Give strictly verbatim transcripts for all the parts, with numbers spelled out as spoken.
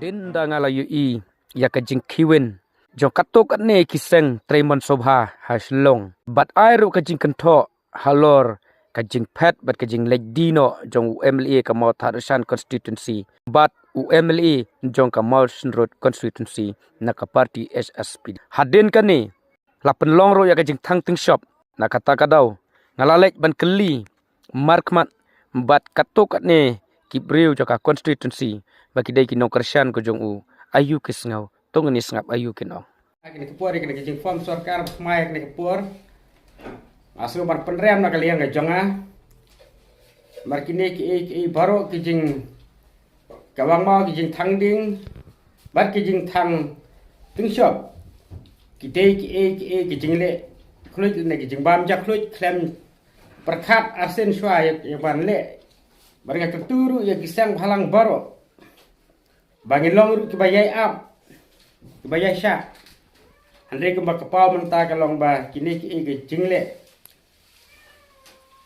Hadien da nga la ïohi ïa ka jingkhie win jong katto katne ki seng trei mon sobha ha Shillong, bad ai ruh ka jingkynthoh halor ka jingphet bad ka jingleit die noh jong u M L A ka Mawthadraishan constituency bad u M L A jong ka Mawshynrut constituency na ka party H S P D. Hadien kane, la pynlong ruh ïa ka jingthang tyngshop. Na kata ka daw, nga la leit ban kylli markhmat bad katto katne ki briew jong ka constituency ba ki dei ki nongkyrshan ka jong u. Aïu ki sngew? To ngin ïa sngap aïu kin ong. Kane ka por, kane ka jingform sorkar ba khmai kane ka por, nga sngew ban pynrem na ka liang ka jong nga. Mar kine ki ei ki ei baroh ki jing, ka wang mo ki jingthang ding bad ki jingthang tyngshop, ki dei ki ei ki ei ki jingleh khluit ne ki jingbam ja khluit khlem pyrkhat arsien shuwa ïa, ïa ban leh. Bad nga kyntu ruh ïa ki seng bhalang baroh ba ngin long ruh kiba ïai ap, kiba ïai shah. Hynrei kumba ka paw mynta ka long ba kine ki ei ki jingleh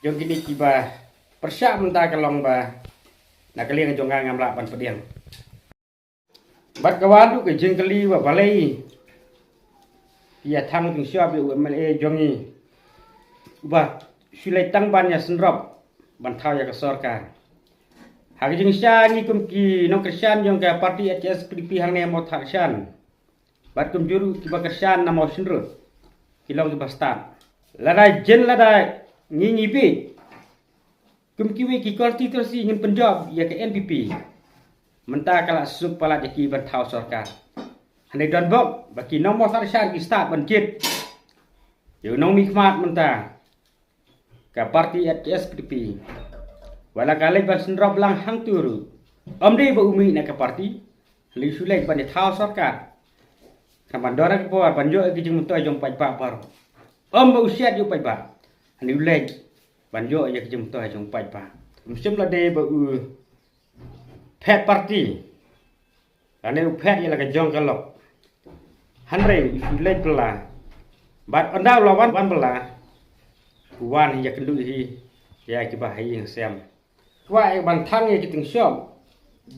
jong kine kiba pyrshah mynta ka long ba na ka liang jong nga ngam lah ban pdiang. Bad ka wan ruh ka jingkylli ba balei ki ïa thang tyngshop ïa u M L A jong ngi, uba shu leit tang ban ïa synrop ban thaw ïa ka sorkar. Ha ka jingshisha ngi kum ki nongkyrshan jong ka party H S P D P hangne Mawthadraishan, bad kumjuh ruh kiba kyrshan na Mawshynrut, ki long kiba stad. Lada jin lada ngi ngi bieit kum kiwei ki constituency ngin pynjop ïa ka N P P, mynta ka la suk palat ïa ki ban thaw sorkar. Hynrei don bok ba ki nong Mawthadraishan ki stad ban jied ïa u nongmihkhmat mynta ka party H S P D P. Wat la ka leit ban synrop lang hangto ruh, ym dei ba u mih na ka party, hynrei u shu leit ban ïa thaw sorkar. Khnang ban don ka por ban ïoh ïa ki jingmyntoi jong paidbah baroh. Ym ba u siat ïa u paidbah, hynrei u leit ban ïoh ïa ki jingmyntoi jong paidbah. Ym shym la dei ba u phet party lane u phet ïa la ka jong ka lok. Hynrei u shu leit bylla. Bad ynda u la wan, wan bylla, u wan ïakynduh hi ïa kiba ha ïing ha sem. Kwah ïa ban thang ïa ki tyngshop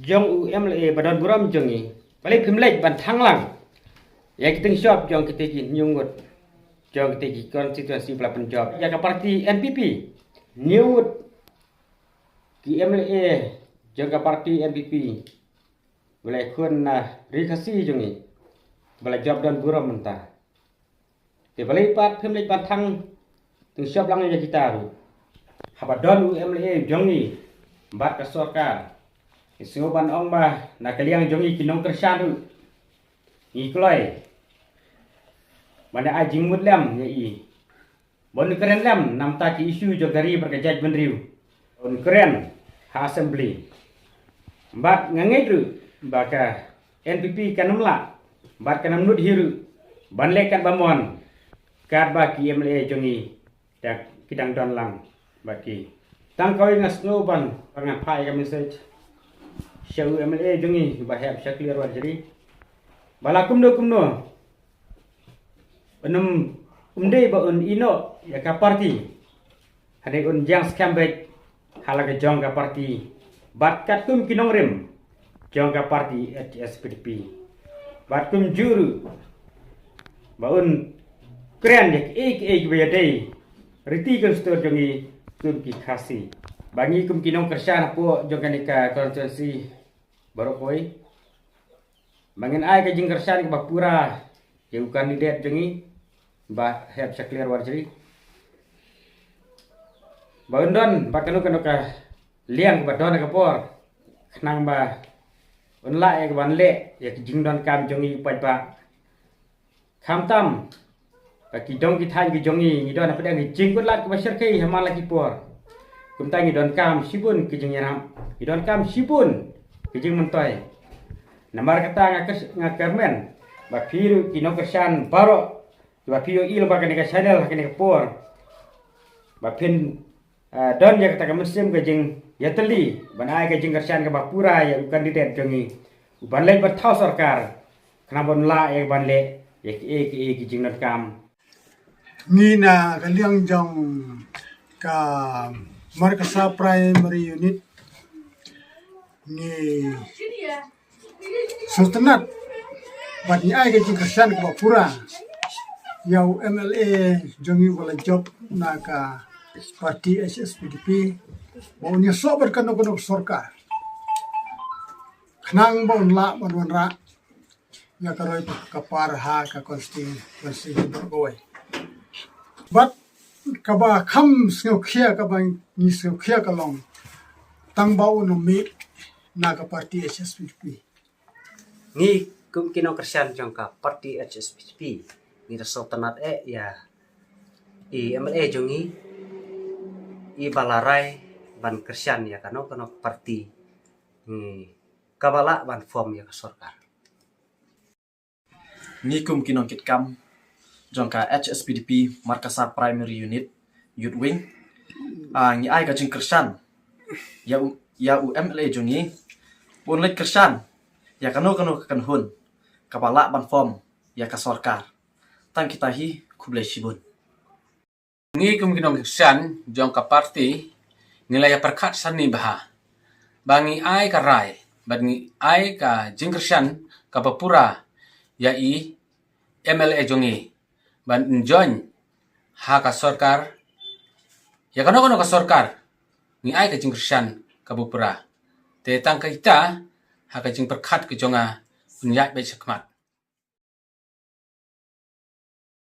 jong u M L A ba don burom jong ngi, balei phim leit ban thang lang ïa ki tyngshop jong kitei ki hynñiew ngut jong kitei ki constituency ba la pynjop ïa ka party N P P? Hynñiew ngut ki M L A jong ka party N P P ba la ïakhun na ri Khasi jong ngi ba la jop don burom mynta. Te balei pat phim leit ban thang tyngshop lang ïa kita ruh? Haba don u M L A jong ngi bad ka sorkar, ngi sngew ban ong ba na ka liang jong ngi ki nongkyrshan ruh ngi kloi ban ai jingmut lem ïa i. Ban kren lem namar ki issue jong ka ri bad ka jaitbynriew, ban kren ha assembly. Bad nga ngeit ruh ba ka N P P kan ym lah bad kan ym nud hi ruh ban leh katba mon katba ki M L A jong ngi da ki dang don lang bad ki. Tang kawei nga sngew ban, ban ngan phah ïa ka message sha u M L A jong ngi ba hep Shakliar Warjri, ba la kumno kumno un ym, um dei ba un ïehnoh ïa ka party, hynrei un ïeng skhem beit ha la ka jong ka party bad katkum ki nongrim jong ka party H S P D P. Bad kumjuh ruh ba un kren ïa kiei kiei kiba ïadei riti ka history jong ngi kum ki Khasi. Ba ngi kum ki nongkyrshan hapoh jong kane ka constituency baroh kawei, ba ngin ai ka jingkyrshan kaba pura ïa u candidate jong ngi, Bah Hep Shakliar Warjri, ba un don bad kano kano ka liang kaba don ha ka por, khnang ba un lah ïa kaban leh ïa ki jingdonkam jong ngi u paidbah. Khamtam ba ki dong ki thaiñ ki jong ngi, ngi don hapdeng ki jingkutlad kiba shyrkhei ha man la ki por. Kumta ngi donkam shibun ki jingïarap, ngi donkam shibun ki jingmyntoi. Namar kata nga kyrsh-, nga kyrmen ba phi ruh ki nongkyrshan baroh kiba phi ïohi lyngba kane ka channel ha kane ka por, ba phin, ah, don ïa kata ka mynsiem ka jingïatylli ban ai ka jingkyrshan kaba pura ïa u candidate jong ngi uban leit ban thaw sorkar, khnang ban lah ïa kaban leh ïa kiei kiei ki jingdonkam. Ngi na ka liang jong ka Markasa Primary Unit, ngi sngewtynnat bad ngi ai ka jingkyrshan kaba pura ïa u M L A jong ngi uba la jop na ka party H S P D P ba un ïasoh bad kano kano ka sorkar khnang ba un lah ban wanrah ïa ka roi ka par ha ka constituency baroh kawei. Bad kaba kham sngewkhia, kaba ngi sngewkhia ka long tang ba un ym mih na ka party H S P D P. Ngi kum ki nongkyrshan jong ka party H S P D P ngi da sngewtynnat eh ïa i M L A jong ngi iba la rai ban kyrshan ïa kano kano ka party ngi kaba lah ban form ïa ka sorkar. Ngi kum ki nongkitkam jong ka H S P D P Markasa Primary Unit Youth Wing, ah, ngi ai ka jingkyrshan ïa u, ïa u M L A jong ngi ba un leit kyrshan ïa kano kano ka kynhun kaba lah ban form ïa ka sorkar. Tang kita hi, khublei shibun. Ngi kum ki nongkyrshan jong ka party ngi la ïa pyrkhat sani bha ba ngi ai ka rai bad ngi ai ka jingkyrshan kaba pura ïa i M L A jong ngi ban join ha ka sorkar, ïa kano kano ka sorkar ngi ai ka jingkyrshan kaba pura. Te tang ka ita ha ka jingpyrkhat ka jong nga un ïaid beit shakhmat.